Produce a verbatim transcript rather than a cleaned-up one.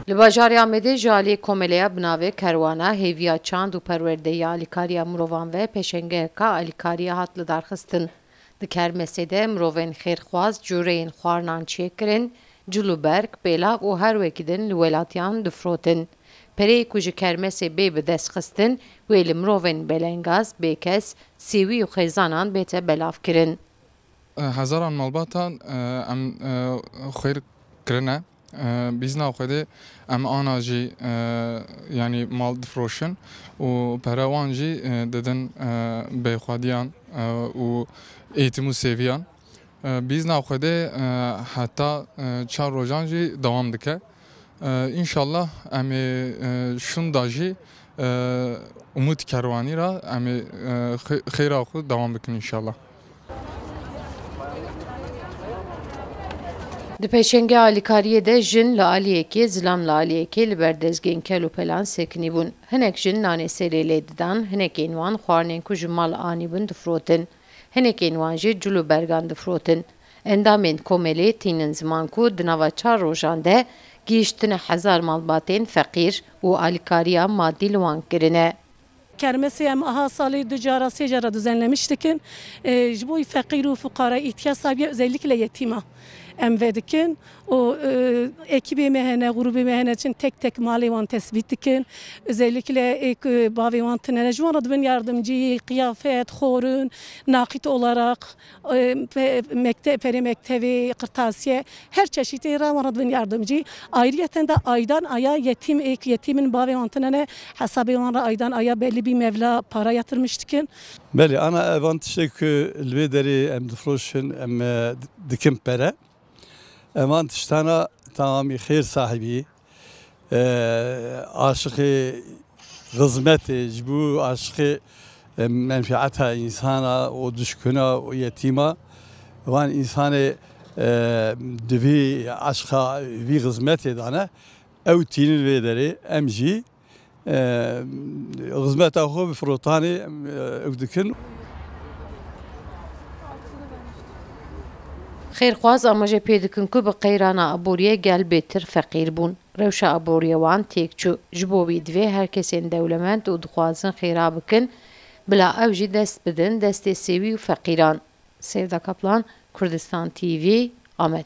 Li bajarê Amedê ji alî komeleya bi navê Kerwana Hêviya Çand û Perwerdeyê Alîkariya Mirovan ve pêşengeheka alîkariyê hat lidarxistin. Di kermesê de mirovên xêrxwaz cûreyên xwarinan çêkirin, cil û berg, pêlav û her wekî din li welatiyan difirotin. Pereyê ku ji kermesê bê bi dest xistin, wê li mirovên belengaz, bêkes, sêwî û xêzanan bête belavkirin. Hezaran malbatan, e, em, e, xwêr kirine. E, bîzna Xwedê em ana jî, e, yanî mal difroşin û pere wan jî, e, didin, e, bêxwediyan, e, û êtim û sêviyan. E, bîzna Xwedê, e, heta, e, çar rojan jî dewam dike. E, înşallah em ê, e, şunda jî, e, Umut Kerwanî ra em ê, e, xê-, xêra xwe dewam bikin înşallah. Di pêşengê alîkariyê de jin li aliyekê, zilam li aliyekê li ber dezgehên kel û pelan sekinî bûn. Hinek jin nanê serê lê didan, hinekên wan xwarinên ku ji mal anîbûn difirotin. Hinekên wan jî cil û bergan difirotin. Endamên komelê tînin ziman ku di nava çar rojan de gihîştine hezar malbatên feqîr û alîkariya madî li wan kirine. Kermesê em aha salê du cara, sê cara düzenlemiş dikin. E, ji bo feqîr û fuqara, îhtiyaç sahibiye, özellikle yetîma em vedikin. O, e, ekîbê me hene, grûbê me hene, çin tek tek malê wan tespît dikin. Özellikle, e, ku bavê wan tinene, ji wan re dibin yardımcı, kıyafet, xorun, nakit olarak, e, pe-, mekte-, perê mektevê, kırtasiye, her çeşitê re wan re dibin yardımcı. Ayrıyeten de aydan aya yetîm, ê ku yetîmin bavê wan tinene, hesabê wan re aydan aya belli bir meblağ para yatırmış dikin. Belê, ana evan tiştek ku li vê derê em difroşin, em, e, dikin pere. Evan tiştana tamamî xêr sahibî, e, aşiqê xizmetê, ji bo aşiqê, e, menfieta însana û duşkuna û yetîma, van însanê, e, di vî aşiqa vî xizmetê dane, ew tînin vê derê, em jî, e, xizmeta xwe bi firotanê, e, ew dikin. Xêrxwaz amaje pê dikin ku bi qeyrana aboriyê gel bêtir feqîr bûn. Rewşa aboriyê wan têk çû. Ji bo wî divê her kesên dewlemend û dixwazin xêra bikin, bila ew jî dest bidin destê sêwî û feqîran. Sevda Kaplan, Kurdistan T V, Amed.